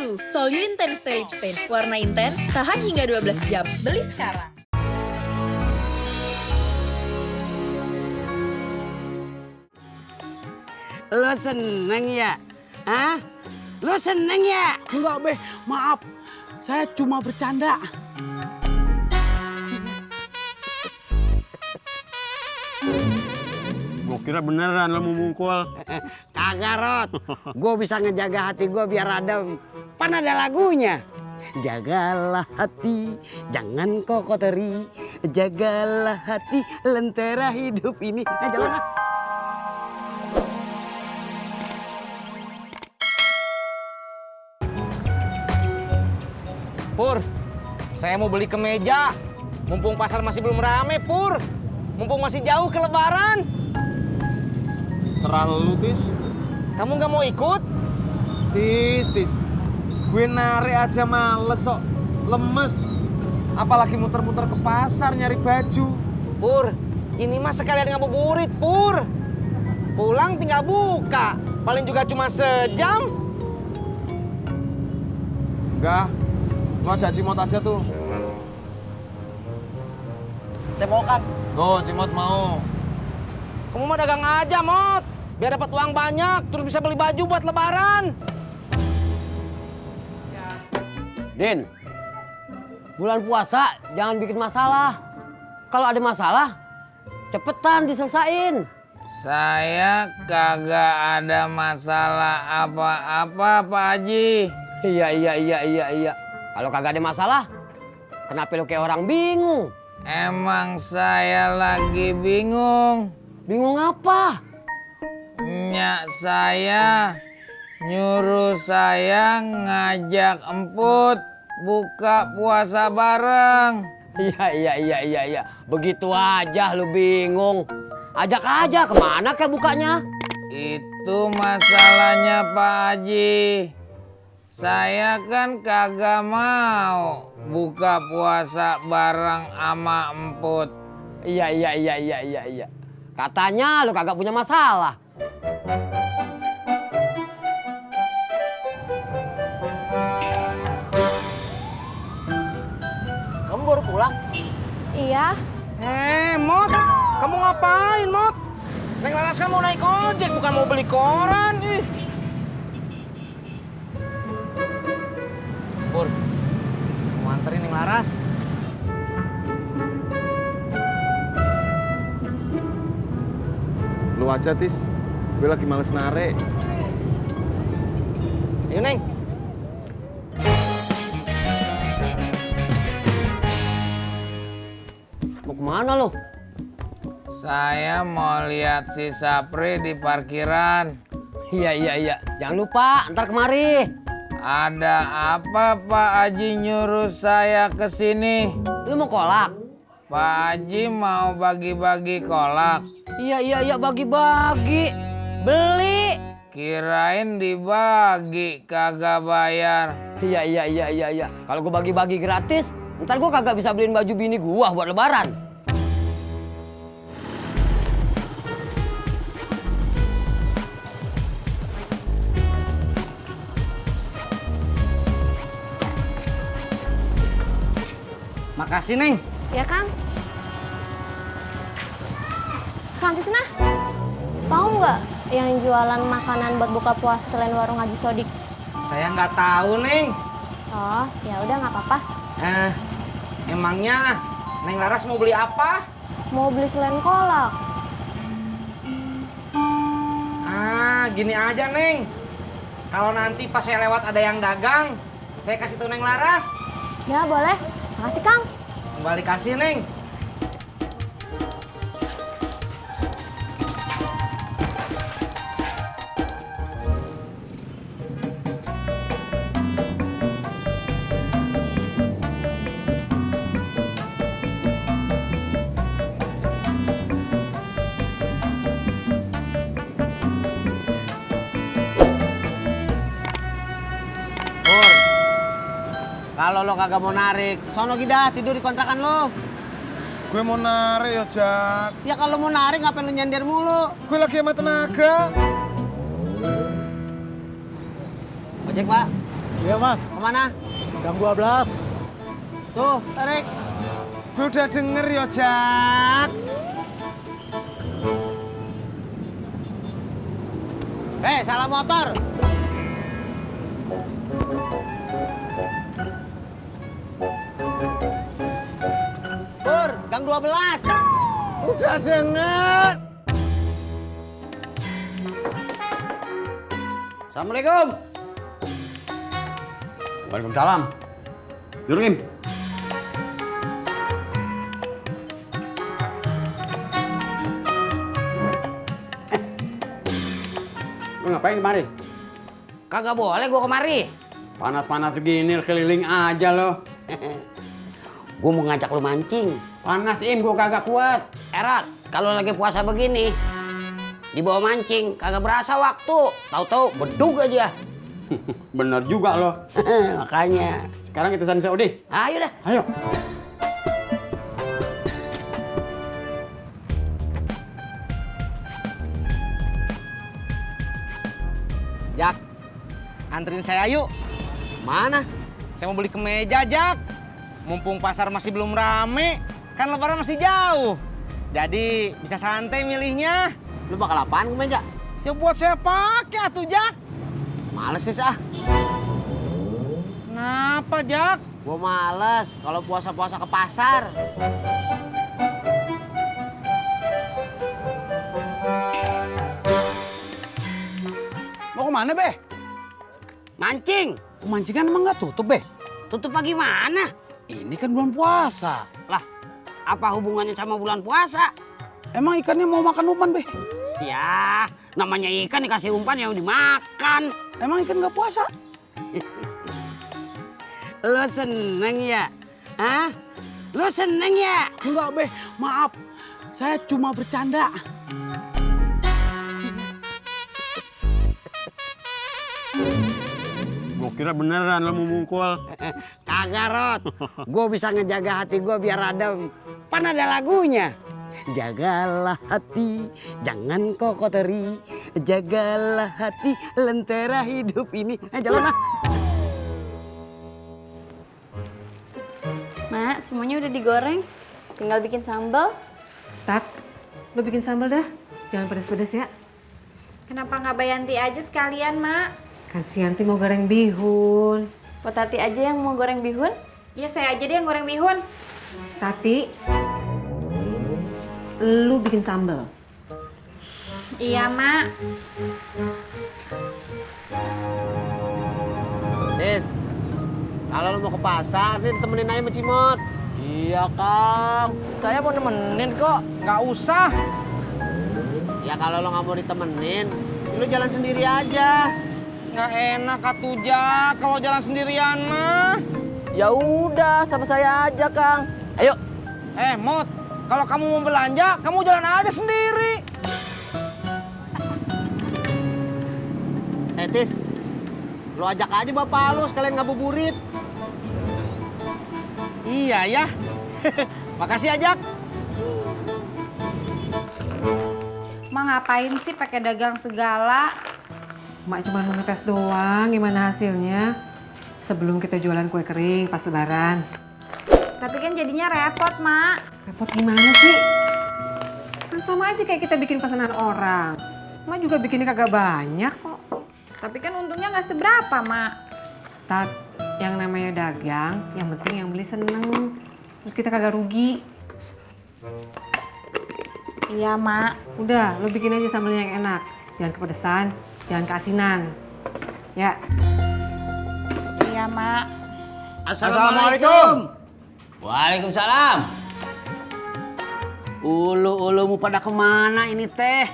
Baru, Solyu Intense Stay Lip Stain. Warna intens, tahan hingga 12 jam. Beli sekarang. Lo seneng ya? Hah? Lo seneng ya? Enggak, Be. Maaf. Saya cuma bercanda. Gue kira beneran lo mau mukul. Kagak, Rot. Gue bisa ngejaga hati gue biar adem. Pan ada lagunya. Jagalah hati, jangan kau kotori. Jagalah hati, lentera hidup ini. Nah, jalan lah. Pur, saya mau beli kemeja. Mumpung pasar masih belum rame, Pur. Mumpung masih jauh ke Lebaran. Serah lu, Tis. Kamu nggak mau ikut? Tis. Gue narik aja males kok. Lemes. Apalagi muter-muter ke pasar nyari baju. Pur, ini mah sekalian ngabuburit, Pur. Pulang tinggal buka. Paling juga cuma sejam. Enggak. Lo ajak Cimot aja tuh. Saya mau, Kang. Tuh, Cimot mau. Kamu mah dagang aja, Mot. Biar dapat uang banyak, terus bisa beli baju buat Lebaran. Din, bulan puasa jangan bikin masalah. Kalau ada masalah, cepetan diselesain. Saya kagak ada masalah apa-apa, Pak Haji. Iya. Kalau kagak ada masalah, kenapa lu kayak orang bingung? Emang saya lagi bingung. Bingung apa? Nyak saya nyuruh saya ngajak emput buka puasa bareng. Iya. Begitu aja lu bingung. Ajak aja, kemana kayak bukanya? Itu masalahnya, Pak Haji. Saya kan kagak mau buka puasa bareng ama emput. Iya. Katanya lu kagak punya masalah. Kamu baru pulang? Iya, Mot. Kamu ngapain, Mot? Neng Laras kan mau naik ojek, bukan mau beli koran. Ih. Pur, mau anterin Neng Laras. Lu aja, Tis. Gue lagi males narik. Ayo, Neng. Mau kemana lu? Saya mau lihat si Sapri di parkiran. Iya. Jangan lupa, ntar kemari. Ada apa Pak Haji nyuruh saya ke sini? Lu mau kolak? Pak Haji mau bagi-bagi kolak. Iya, bagi-bagi. Beli. Kirain dibagi, kagak bayar. Iya. Kalau gua bagi-bagi gratis, ntar gua kagak bisa beliin baju bini gua buat lebaran. Makasih, Neng. ya Kang. Kang Tisna, tahu nggak yang jualan makanan buat buka puasa selain warung Haji Sodik? Saya nggak tahu, Neng. Oh, ya udah nggak apa-apa. Emangnya Neng Laras mau beli apa? Mau beli selain kolak. Gini aja, Neng. Kalau nanti pas saya lewat ada yang dagang, saya kasih tuh Neng Laras. Ya boleh. Makasih Kang. Kembali kasih, Neng. Kalau lo kagak mau narik, sono Gidah tidur di kontrakan lo. Gue mau narik ya, Jak. Ya kalau mau narik ngapain lo nyender mulu? Gue lagi hemat tenaga. Ojek, Pak. Iya mas, Kemana? gang 12. Tuh, tarik. Gue udah denger ya, Jak. Salah motor. Pur, gang 12. Udah denger. Assalamualaikum. Waalaikumsalam. Turunin. Lu ngapain kemari? Kagak boleh gua kemari. Panas-panas segini keliling aja lo. Gua mau ngajak lu mancing. Panas gua kagak kuat. Erat, kalau lagi puasa begini, dibawa mancing, kagak berasa waktu. Tahu-tahu bedug aja. Bener juga lo. Makanya. Sekarang kita sana Saudi. Ayo dah. Ayo. Jak, anterin saya yuk. Mana? Saya mau beli kemeja, Jak. Mumpung pasar masih belum rame, kan lebaran masih jauh. Jadi bisa santai milihnya. Lu bakal apaan kemeja? Ya buat saya pakai atuh, Jak. Males sih, ah. Kenapa, Jak? Gua males kalau puasa-puasa ke pasar. Mau kemana, Be? Mancing. Pemancingan emang nggak tutup, Be? Tutup pagi mana? Ini kan bulan puasa. Lah, apa hubungannya sama bulan puasa? Emang ikannya mau makan umpan, Be? Ya, namanya ikan dikasih umpan yang dimakan. Emang ikan nggak puasa? Lo seneng ya? Hah? Lo seneng ya? Enggak, Be. Maaf. Saya cuma bercanda. Gua kira beneran lo mau mukul. Kagak, Rot. Gue bisa ngejaga hati gue biar adem. Pan ada lagunya. Jagalah hati, jangan kau kotori. Jagalah hati, lentera hidup ini. Jalan lah. Mak, semuanya udah digoreng. Tinggal bikin sambal. Tat, lo bikin sambal dah. Jangan pedes-pedes ya. Kenapa nggak Bayanti aja sekalian, Mak? Kan si Yanti mau goreng bihun. Potati aja yang mau goreng bihun. Ya saya aja deh yang goreng bihun. Tati, lu bikin sambal. Iya, Mak. Des, kalau lu mau ke pasar, nih temenin aja sama Cimot. Iya, Kang. Saya mau nemenin kok. Nggak usah. Ya kalau lo nggak mau ditemenin, lu jalan sendiri aja. Nggak enak atuh, Jak, kalau jalan sendirian mah. Ya udah, sama saya aja, Kang. Ayo. Mot, kalau kamu mau belanja, kamu jalan aja sendiri. Tis, lu ajak aja bapak lu sekalian ngabuburit. Iya ya. Makasih, ajak. Mak ngapain sih pakai dagang segala? Mak cuma mau ngetes doang gimana hasilnya. Sebelum kita jualan kue kering pas lebaran. Tapi kan jadinya repot, Mak. Repot gimana sih? Kan sama aja kayak kita bikin pesanan orang. Mak juga bikinnya kagak banyak kok. Tapi kan untungnya nggak seberapa, Mak. Tat, yang namanya dagang, yang penting yang beli seneng. Terus kita kagak rugi. Iya, Mak. Udah, lo bikin aja sambalnya yang enak. Jangan kepedesan, jangan keasinan. Ya. Iya, Mak. Assalamualaikum. Waalaikumsalam. Ulu-ulu mau pada kemana ini teh?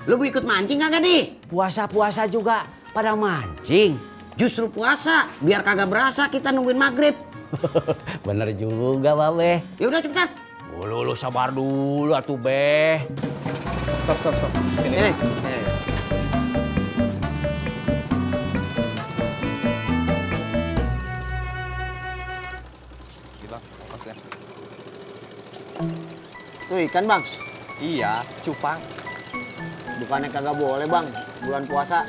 Lu mau ikut mancing kagak nih? Puasa-puasa juga pada mancing. Justru puasa, biar kagak berasa kita nungguin maghrib. Bener juga, Babe. Ya udah cepetan. Lu sabar dulu atuh, Be. Stop. Ini. Kita ongkos ya. Tuh ikan, Bang. Iya, cupang. Bukannya kagak boleh, Bang. Bulan puasa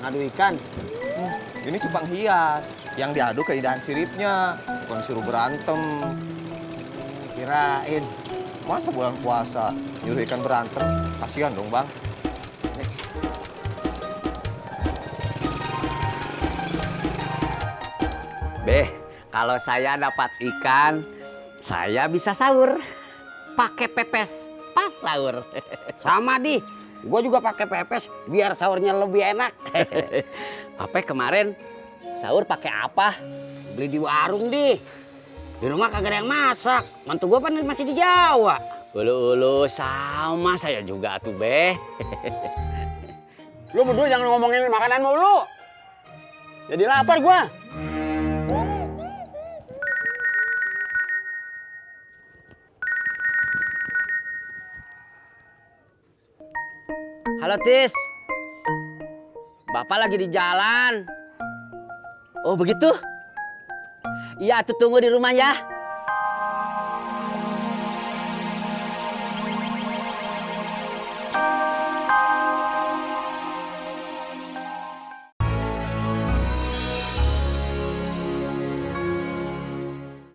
ngadu ikan. Ini cupang hias yang diadu keindahan siripnya, bukan disuruh berantem. Kirain, masa bulan puasa nyuruh ikan berantem? Kasihan dong, Bang. Beh, kalau saya dapat ikan, saya bisa sahur. Pakai pepes pas sahur. Sama di, gue juga pakai pepes biar sahurnya lebih enak. Apa kemarin sahur pakai apa? Beli di warung di. Di rumah kagak ada yang masak. Mantu gue kan masih di Jawa. Ulu sama saya juga tuh Beh. Lu berdua jangan ngomongin makanan mulu. Jadi lapar gua. Halo Tis, Bapak lagi di jalan. Oh begitu? Iya, tuh tunggu di rumah ya.